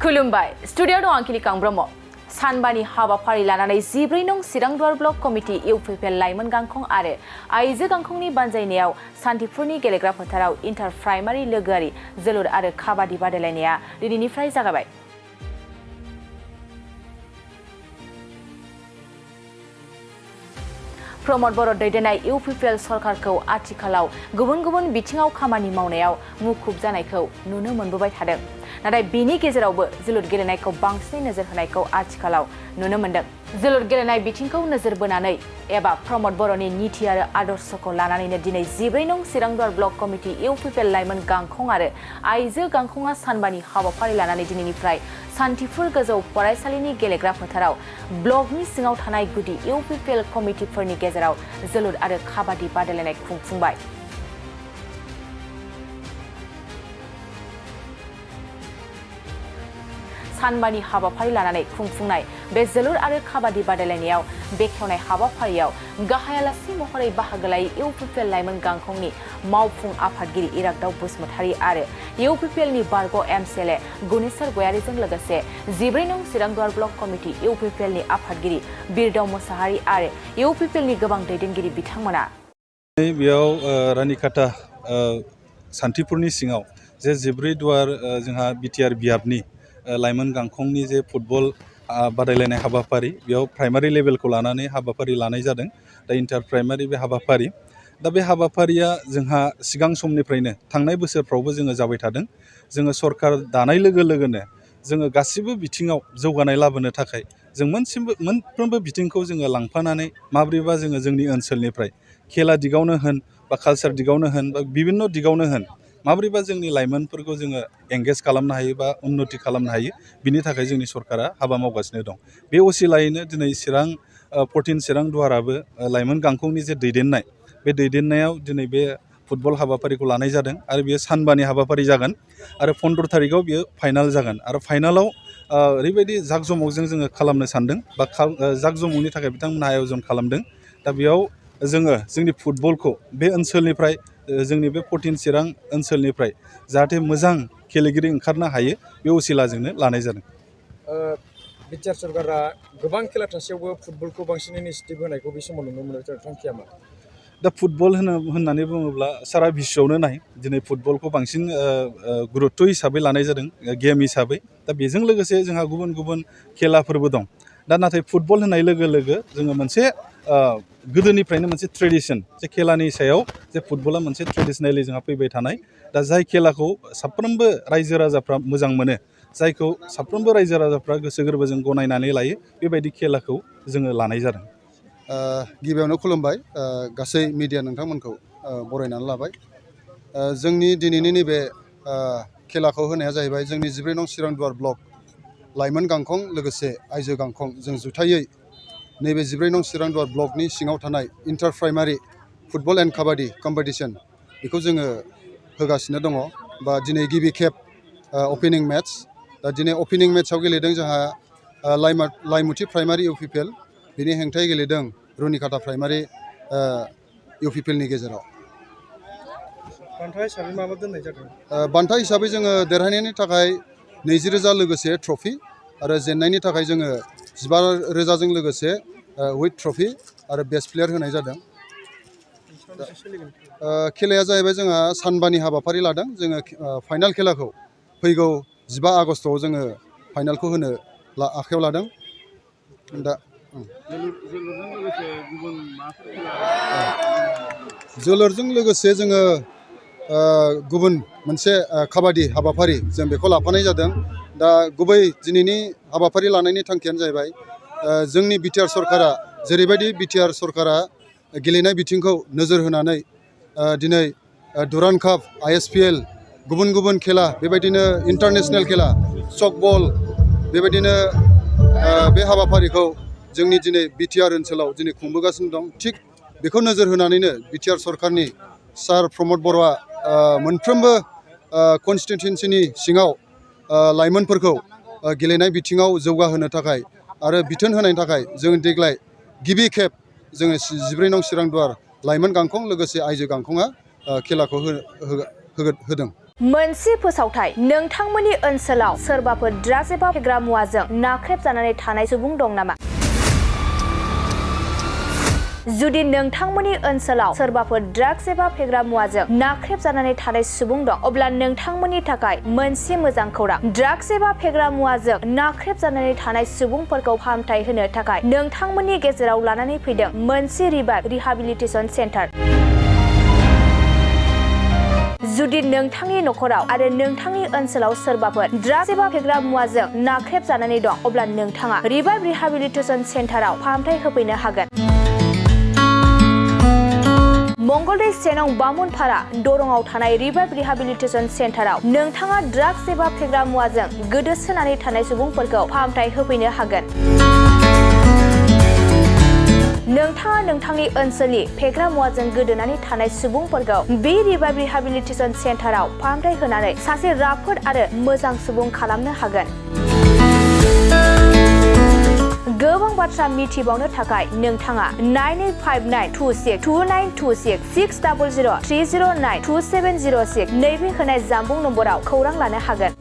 खुलुमबाय स्टुडिअ दं आंखिलि ब्रह्म सानबानि हाबाफारि लानानै 14 नं सिरांदुवार ब्लक कमिटि इउपिपिएल लाइमोन गांखं आरो आइजो गांखंनि बानजायनायाव सान्थिफुरनि गेलेग्रा फोथाराव इन्टार प्राइमारि लोगोआरि जोलुर आरो काबादि बादायलायनाया दिनैनिफ्राय जागायबाय। प्रमद बर' दैदेननाय इउपिपिएल सरकारखौ आथिखालाव गुबुन गुबुन बिथिङाव खामानि मावनायाव मुखुब जानायखौ नुनो मोनबोबाय थादों। नाथाय बेनि गेजेरावबो जोलुर गेलेनायखौ बांसिनै नोजोर होनायखौ आथिखालाव नुनो मोनदों। जोलुर गेलेनाय बिथिंखौ नोजोर बोनानै एबा प्रमद बर'नि नीति आरो आदर्शखौ लानानैनो दिनै 14 नं सिरांदुवार ब्लक कमिटि इउपिपिएल लाइमोन गांखं आरो आइजो गांखंआ सानबानि हाबाफारि लानानै दिनैनिफ्राय सान्थिफुर गोजौ फरायसालिनि गेलेग्रा फोथाराव ब्लकनि सिङाव थानाय गुदि इउपिपिएल कमिटिफोरनि गेजेराव जोलुर आरो काबादि बादायलायनाय खुंफुंबाय। सानबानि हाबाफारि लानानै खुंफुंनाय बे जोलुर आरो काबादि बादायलायनायाव बेखेवनाय हाबाफारियाव गाहाय आलासि महरै बाहागो लायै इउपिपिएल लाइमोन गांखंनि मावफुं आफादगिरि इरागदाव बसुमतारी आरो इउपिपिएलनि बारग' एमसिएलए गुनेश्वर गयारीजों लोगोसे 14 नं सिरांदुवार ब्लक कमिटि इउपिपिएलनि आफादगिरि बिरदाव मोसाहारि आरो इउपिपिएलनि गोबां दैदेनगिरि बिथांमोना बेयाव रानिखाता सान्थिफुरनि सिङाव जे 14 दुवार जोंहा बिटिआर बियाबनि लाइमोन गांखंनि जे फुटबल बादायलायनाय हाबाफारि बेयाव प्राइमारि लेभेलखौ लानानै हाबाफारि लानाय जादों। दा इन्टार प्राइमारि बे हाबाफारि दा बे हाबाफारिया जोंहा सिगां समनिफ्रायनो थांनाय बोसोरफ्रावबो जोङो जाबाय थादों। जोङो सरकार दानाय लोगो लोगोनो जोङो गासिबो बिथिङाव जौगानाय लाबोनो थाखाय जों मोनफ्रोमबो बिथिंखौ जोङो लांफानानै माब्रैबा जोङो जोंनि ओनसोलनिफ्राय खेला दिगावनो होन बा कालचार दिगावनो होन बा बिभिन्न दिगावनो होन माब्रैबा जोंनि लाइमोनफोरखौ जोङो एंगेज खालामनो हायो बा उन्नति खालामनो हायो बिनि थाखाय जोंनि सरकारा हाबा मावगासिनो दं। बे असिलायैनो दिनै चिरां 14 चिरां दुवाराबो लाइमोन गांखंनि जे दैदेननाय बे दैदेननायाव दिनै बे फुटबल हाबाफारिखौ लानाय जादों आरो बेयो सानबानि हाबाफारि जागोन आरो 15 थारिखआव बियो फाइनाल जागोन आरो फाइनालाव ओरैबायदि जाकजमकजों जोङो खालामनो सानदों बा जाकजमकनि थाखाय बिथांमोनहा आयोजन खालामदों। दा बेयाव जोङो जोंनि फुटबलखौ बे ओनसोलनिफ्राय जोंनि बे 14 चिरां ओनसोलनिफ्राय जाहाथे मोजां गेलेगिरि ओंखारनो हायो बे असिलाजोंनो लानाय जादों। बिटिआर सरकारा गोबां खेला थासेयावबो फुटबलखौ बांसिन इनिसिएटिभ होनायखौ बे समाव नुनो मोनो थांखिया मा? दा फुटबल होननानै बुङोब्ला सारा बिश्वआवनो नाय दिनै फुटबलखौ बांसिन गुरुत्त हिसाबै लानाय जादों गेम हिसाबै। दा बेजों लोगोसे जोंहा गुबुन गुबुन खेलाफोरबो दं। दा नाथाय फुटबल होननाय लोगो लोगो जोङो मोनसे गोदोनिफ्रायनो मोनसे ट्रेडिसन जे खेलानि सायाव जे फुटबला मोनसे ट्रेडिसनेलि जोंहा फैबाय थानाय। दा जाय खेलाखौ साफ्रोमबो रायजो राजाफ्रा मोजां मोनो जायखौ साफ्रोमबो रायजो राजाफ्रा गोसो गोरबोजों गनायनानै लायो बेबायदि खेलाखौ जोङो लानाय जादों। गिबियावनो खुलुमबाय गासै मिडिया नोंथांमोनखौ बरायनानै लाबाय। जोंनि दिनैनि नैबे खेलाखौ होनाया जाहैबाय जोंनि 14 नं सिरांदुवार ब्लक लाइमोन गांखं लोगोसे आइजो गांखं जों जुथायै नैबे 14 नं सिरांदुवार ब्लकनि सिङाव थानाय इन्टार प्राइमारि फुटबल एन्ड काबादि कम्पिटिसन बेखौ जोङो होगासिनो दङ बा दिनै गिबि खेब अपेनिं मेट्स। दा दिनै अपेनिं मेट्सआव गेलेदों जोंहा लाइमुथि प्राइमारि इउपिपिएल बिनि हेंथायै गेलेदों रुनिखाता प्राइमारि इउपिपिएलनि गेजेराव। बान्था हिसाबै माबा दोननाय जादों? बान्था हिसाबै जोङो देरहानायनि थाखाय 20,000 लोगोसे ट्रफि आरो जेननायनि थाखाय जोङो 15,000जों लोगोसे विथ ट्रफि आरो बेस्ट प्लेयार होनाय जादों। खेलाया जाहैबाय जोंहा सानबानि हाबाफारि लादों। जोङो फाइनाल खेलाखौ फैगौ 15 आगस्तआव जोङो फाइनालखौ होनो आखायाव लादों। दा जोलुरजों लोगोसे जोङो गुबुन मोनसे काबादि हाबाफारि जों बेखौ लाफानाय जादों। दा गुबै दिनैनि हाबाफारि लानायनि थांखियानो जाहैबाय जोंनि बिटिआर सरकारा जेरैबायदि बिटिआर सरकारा गेलेनाय बिथिंखौ नोजोर होनानै दिनै दुरान्ड काप ISPL गुबुन गुबुन खेला बेबायदिनो इन्टारनेसनेल खेला सकबल बेबायदिनो बे हाबाफारिखौ जोंनि दिनै बिटिआर ओनसोलाव दिनै खुंबोगासिनो दं। थिग बेखौ नोजोर होनानैनो बिटिआर सरकारनि सार प्रमद बर'आ मोनफ्रोमबो कनस्टिटुयेन्सिनि सिङाव लाइमोनफोरखौ गेलेनाय बिथिङाव जौगाहोनो थाखाय आरो बिथोन होनायनि थाखाय जों देग्लाय गिबि खेब जोङो 14 नं सिरांदुवार लाइमोन गांखं लोगोसे आइजो गांखंआ खेलाखौ होदों। मोनसे फोसावथाय नोंथांमोननि ओनसोलाव सोरबाफोर ड्राग्स एबा फेग्रा मुवाजों नाख्रेबजानानै थानाय सुबुं दं नामा? जुदि नोंथांमोननि ओनसोलाव सोरबाफोर ड्राग्स एबा फेग्रा मुवाजों नाख्रेबजानानै थानाय सुबुं दं अब्ला नोंथांमोननि थाखाय मोनसे मोजां खौरां। ड्राग्स एबा फेग्रा मुवाजों नाख्रेबजानानै थानाय सुबुंफोरखौ फाहामथाय होनो थाखाय नोंथांमोननि गेजेराव लानानै फैदों मोनसे रिहाबिलिटेसन सेन्टार। जुदि नोंथांनि नखराव आरो नोंथांनि ओनसोलाव सोरबाफोर ड्राग्स एबा फेग्रा मुवाजों नाख्रेबजानानै दं अब्ला नोंथाङा रिहाबिलिटेसन सेन्टाराव फाहामथाय होफैनो हागोन। मंगलदै सेनं बामुनपारा दरंआव थानाय रिहाबिलिटेसन सेन्टाराव नोंथाङा ड्राग्स एबा फेग्रा मुवाजों गोदोसोनानै थानाय सुबुंफोरखौ फाहामथाय होफैनो हागोन। नोंथाङा नोंथांनि ओनसोलनि फेग्रा मुवाजों गोदोनानै थानाय सुबुंफोरखौ बे रिहाबिलिटेसन सेन्टाराव फाहामथाय होनानै सासे राफोद आरो मोजां सुबुं खालामनो हागोन। गोबां बाथ्रा मिथिबावनो थाखाय नोंथाङा 9859262926 60030927006 नैबे होनाय जानबुं नम्बराव खौरां लानो हागोन।